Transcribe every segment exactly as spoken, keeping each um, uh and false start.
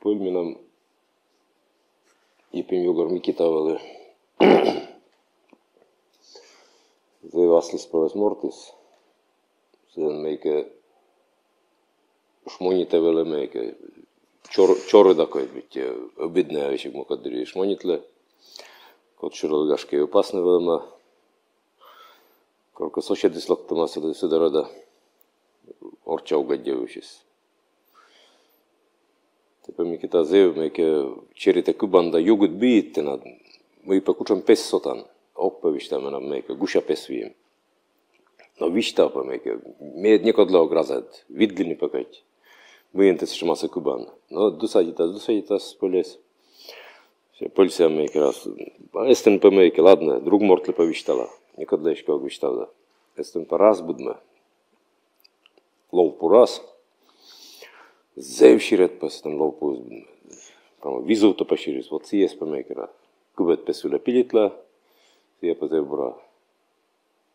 Пӧль менам Епим Ёгор Микита вӧлі. Зэв аслыспӧлӧс мортыс. Сэн мыйкӧ шмонитӧ вӧлі мыйкӧ. Чор-, чорыда кӧ быттьӧ, обиднӧ весиг мукӧд дырйи шмонитлӧ. Кодшӧрӧ, гашкӧ, и опаснӧй вӧлӧма. Коркӧ соседыс локтӧма сы дорӧ да орчча угӧддьӧ вывсьыс. Тэ пӧ, Микита, зэв мыйкӧ черитӧ кыбан да югыд быдтан. Мый пӧ, кутшӧм пес сотан? Ог пӧ висьтав, менам мыйкӧ гуся пес выйым. Но висьтав пӧ мыйкӧ, ме ӧд некодлы ог разӧд, видлыны пӧ кӧть, мыйӧн тэ сэтшӧмасӧ кыбан. Но досадитас, досадитас пӧльӧс. Сійӧ пӧльсӧ мыйкӧ раз: эстын пӧ мыйкӧ, ладнӧ, друг мортлы пӧ висьтала, некодлы эськӧ ог висьтав да. Эстын пӧ раз быдмӧ лов пурас. Зэв сирӧд пӧ сэтӧн лов пурас быдмӧ. Прямо визувтӧ пӧ сирис. Вот сійӧс пӧ мыйкӧ раз кыбӧд пес вылӧ пилитла, сійӧ пӧ зэв бура.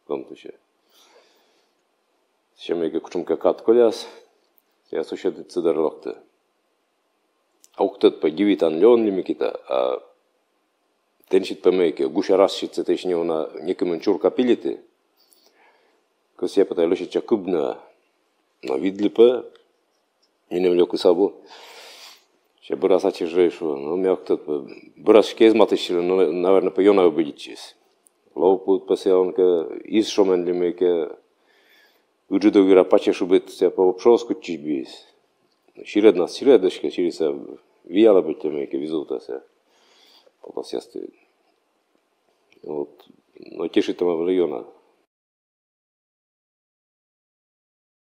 Том тусьӧ. Сэтшӧм мыйкӧ кутшӧмкӧ кад коляс, сійӧ соседыс сы дорӧ локтӧ. Ог тӧд пӧ, дивитан ли он ли, Микита, а тэнсьыд пӧ мыйкӧ гуся разсьыд сэтысь неуна некымын чурка пилиті, кӧсъя пӧ тай лӧсьӧдча кыбны. Но видлы пӧ, нинӧм лёкыс абу. Сійӧ бӧрас ачыс жӧ и шуӧ: но ме ог тӧд пӧ. Бӧрас кӧ эз матыстчывлы, но, наверно, пӧ ёна ӧбидитчис. Лов пуд пӧ сійӧ, он кӧ из шомӧн ли мыйкӧ, ыджыд ог вира пачӧ шыбитны, сійӧ пӧ вообще оз кутчысь биыс. Сирӧднас сирӧд, эськӧ сирисӧ виалӧ быттьӧ мыйкӧ, визувтӧ сійӧ. Потас ясты. Вот. Но тешитӧма вӧлі ёна.